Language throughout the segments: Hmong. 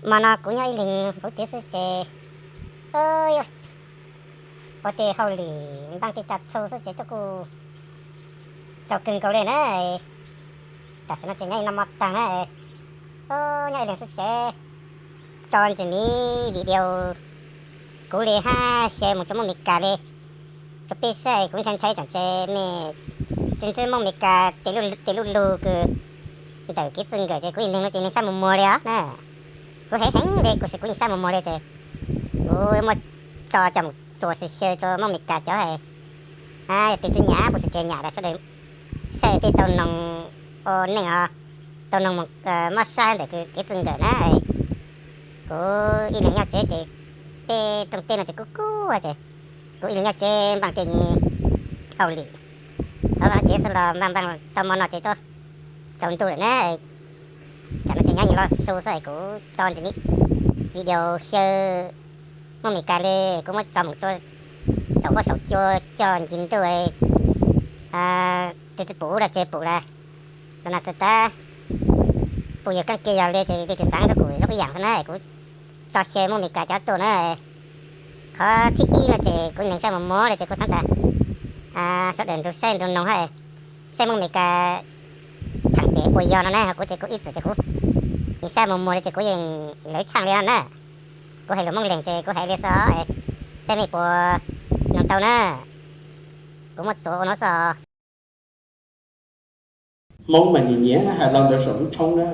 Hmo no kuv nyob ib leeg hauv tsev xwb ces ua tej hauj lwm npaaj tej tsa txhu xwb ces twb kuj txaus kawg nkaus li na. Tam sim no ces nyob ib no mo taag na, nyob ib leeg xwb ces tso ntsis miv video kuv li hab xyaw mus rua Muaj Mes Kas li rua peb saib. Kuv ntshai ntshai tseem ces mej tsis ntsib Muaj Mes Kas tes lub lug kws ntawm kev txwj nkawm ces kuv ib leeg no ces ib leeg saib muag muag li os na. Kuv heev heev li kuv sis kuv yeej saib muag muag li ces kuv muab tso coj mus txuas sis xyaw rua Muaj Mes Kas cov hab, yog tes tsi nyam kuv sis tsev nyam rau sawv daws saib peb tau noog ua neej os, tau noog moog mob sab ntawm kev txwj nkawm na. Kuv ib leeg nyob tsev ces peb rooj teb no ces kub kub ces kuv ib leeg nyob tsev npaaj tej nyuag hauj lwm hauv tsev xwb los npaaj npaaj tau mo no ces twb tsaus ntuj lawm na. Tsam no ces nyob ib los su xwb kuv tso ntsis miv video xyaw Muaj Mes Kas li kuv muab tso mus rua saum huab saum cua coj ncig ntuj, tes tsi pum ub los tsi pum lawm los na txhais tau pum yog kaab ke yog li ces leej twg xaav rua kuv zoo ib yaam xwb na. Kuv tso xyaw Muaj Mes Kas cov tuaj na. Qhov thib ib no ces kuv neeg saib muag muag li ces kuv xaav tas sawv daws nrug saib nrug noog hab saib Muaj Mes Kas theem pem puas yog no na. Kuv ces kuv ib txwm ces kuv yeej saib muag muag li ces kuv yeej lawv tshaaj li no na. Kuv hais lus Moob Leeg ces kuv hais li xwb, saib mej puas noog tau na. Kuv muab txuas ua nuav xwb. Hmoob mas nyiam nyiam hais lo ntawd saum lub tshoob na.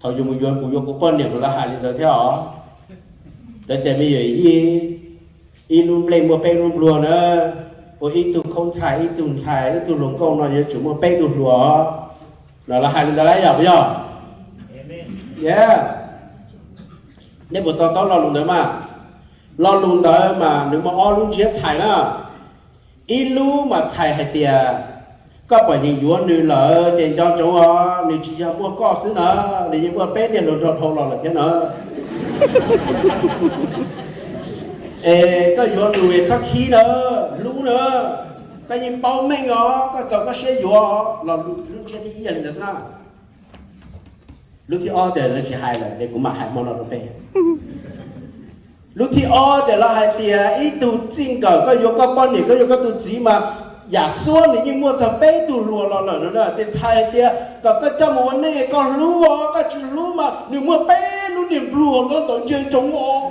Thaum yus mus yuav, kuv yuav kuv poj niam kuv los hais li ntawd thiab os. Lawv tias me nyuam yij, ib lub nplej muaj peb lub npluag na, ua ib tug khaub ntxhais, ib tug ntxhais, ib tug hluas nkauj no yuav tsum muaj peb tug hluas no. Lawv hais li ntawd lawm yog puas yog? Nej puas to taub lo lus ntawd mas? Lo lus ntawd mas nws muaj ob lub ntsiab txhais na. Ib lub mas txhais hais tias koj pom yeej yuav nws lawm ces nco ntsoov os, nws tsis yog muaj koj xwb na, nws yeej muaj peb niag hluas nraug dhau los lawm thiab na. Es koj yuav nws es txhob khib na, hlub na, koj yeej paub meej os, koj txaus koj siab yuav los. Lub ntsiab thib ib yog li ntawd xwb na. Lub thib ob ces lawv tsis hais lawm es kuv mam hais hmo no rau peb. Lub thib ob ces lawv hais tias ib tug txij nkawm, koj yuav koj poj niam, koj yuav koj tus txiv mas yam xuab nws yeej muaj txog peb tug hluas los lawm no na. Ces txhais hais tias kom koj coj mus ua neej koj hlub os, koj tsis hlub mas nws muaj peb lub niag npluag nyob ntawd ntsia ntsoov os.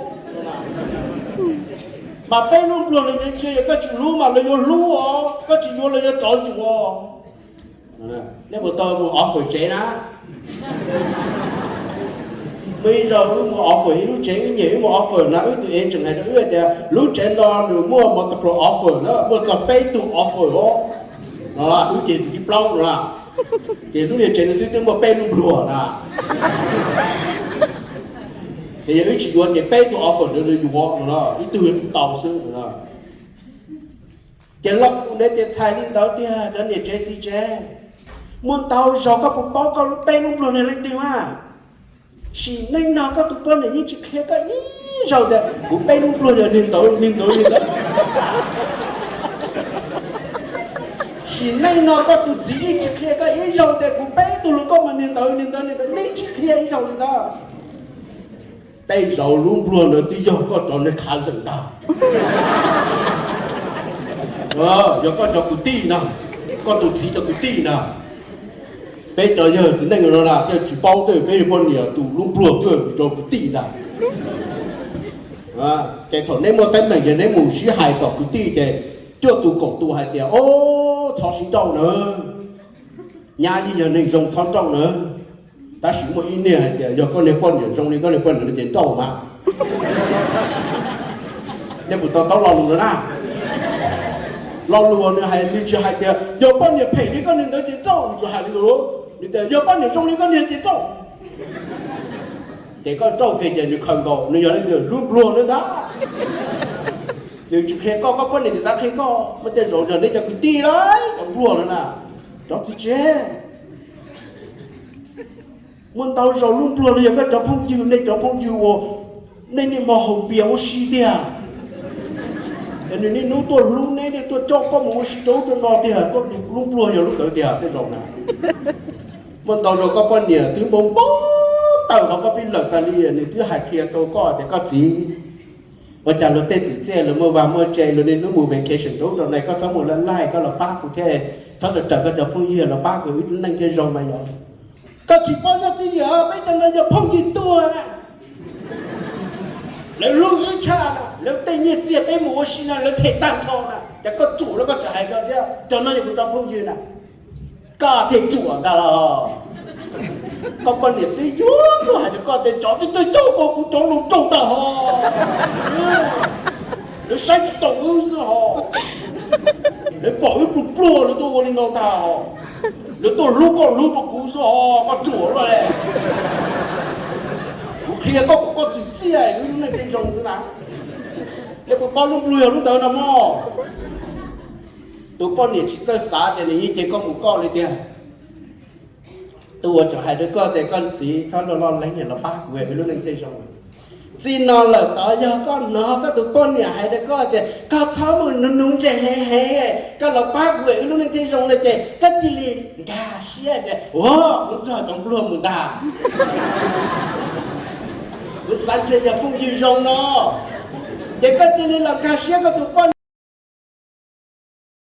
Mas peb lub npluag nws ntsia yog koj tsis hlub mas lawv yuav hlub os, koj tsis yuav lawv yuav rov yuav. Nej puas tau mus offer tsev na? Muaj ib zaug wb mus offer ib lub tsev, wb nyiam wb mus offer na, wb tus agent hais rau wb tias lub tsev no nws muaj multiple offer na, muaj txog peb tug offer os. No wb ces tus thib plaub no, ces lub niag tsev no xwb twb muaj peb lub npluag na. Ces yog wb tsis yuav ces peb tug offer ntawd nws yuav no, ib tug yuav tsum tau xwb no. Ces lo lus ntawd ces txhais li ntawd tiag cov niam tsev txiv tsev. Muaj ntau zaus koj puas paub koj lub peb lub npluag nws leej twg mas? Sim neej no koj tus poj niam yeej tsis qhia koj ib zaug tias kuv peb lub npluag yog niag ntawd niag ntawd niag ntawd. Sim neej no koj tus txiv yeej tsis qhia koj ib zaug tias kuv peb tug hluas nkauj mas niag ntawd niag ntawd niag ntawd, yeej tsis qhia ib zaug li ntawd. Tej zaum lub npluag ntawd twb yog koj cov niag cousin ntag. Yog koj cov kwv tij na, koj tus txiv cov kwv tij na. Peb cov yawg txiv neej no na thiaj tsis paub tej, peb yog poj niam tus lub npluag twb yog cov kwv tij ntag. Ces thaum neb muaj teeb meem ces neb mus sib hais tom kwv tij ces cuaj tus kaum tus hais tias, o, txhob sib nrauj na, nyab yeej yog neeg zoo txhob nrauj na. Tab sis muaj ib niag hais tias yog koj niag poj niam zoo li koj niag poj niam no ces nrauj mas. Nej puas to taub lo lus no na? Lo lus nws hais, nws tsis hais tias yog poj niam phem li koj niag ntawd ces nrauj, nws tsis hais li ntawd. Nws tias yog poj niam zoo li koj niag ces nrauj. Ces koj nrauj kiag ces nws khaws nkaus, nws yog leej twg? Lub npluag na ntag. Nws tsis qhia koj, koj poj niam nws xav qhia koj. Muaj tej zaum yog neb cov kwv tij lawm cov npluag no na, cov txiv tsev. Muaj ntau zaus lub npluag no yog koj cov phooj ywg, nej cov phooj ywg uas nej niaj hmo haus npias ua si tiag. Nws niaj hnub tuaj hlub neb, niaj tuaj coj koj mus ua si rau ub rau no tiag, koj lub npluag yog lub ntawd tiag tej zaum na. Muaj ntau zaus koj poj niam twb npau npau tawm hauv koj pib lawm tas li, nws twb hais qhia rau koj tias koj txiv, ua cas luag tej txwm txiaj luag muaj vaj muaj tse, luag niaj hnub mus vacation rau ub rau no, koj txhob mus laj laij, koj los pab kuv thiab, txhob raws koj cov phooj ywg los pab kuv, wb lub neej thiaj zoo mas yog. Koj tsis paub nyob twj ywm, peb cov no yog phooj ywg tuag na. Lawv hlub wb tshaj na, lawv tej nyiaj txiag peb mus ua si na lawv them tag nrho na, ces koj ruam los koj tseem hais koj thiab, cov no yog kuv cov phooj ywg na. Koj thiaj ruam ntag los. Koj poj niam twb yuav luag hais rau koj tias tsov twb tuaj coj kuv, kuv rov los raug ntag hos. Lawv saib tsis taus wb xwb hos. Lawv pom wb pluag pluag lawv tuaj ua li no ntag hos. Lawv tuaj hlub koj hlub rau kuv xwb hos, koj ruam luaj li. Kuv qhia koj kom koj txwm txiaj wb lub neej thiaj zoo xwb na. Nej puas paub lub nplua yog lub ntawd no mog? Tus poj niam tsis txawj xav tias nws yeej cem koj mus koj li tiag. Tus uas tseem hais rau koj tias koj txiv txhob loj loj leeb los pab kuv wb lub neej thiaj zoo. Txij no lawm tod yog koj hnov koj tus poj niam hais rau koj tias koj txhob mus nuv nuv ntses heev heev, koj los pab kuv wb lub neej thiaj zoo no ces koj cia li nkag siab tias ua kuv nrog cov npluag mus ntag. Kuv xav ntshe yog phooj ywg zoo no. Ces koj cia li los nkag siab koj tus poj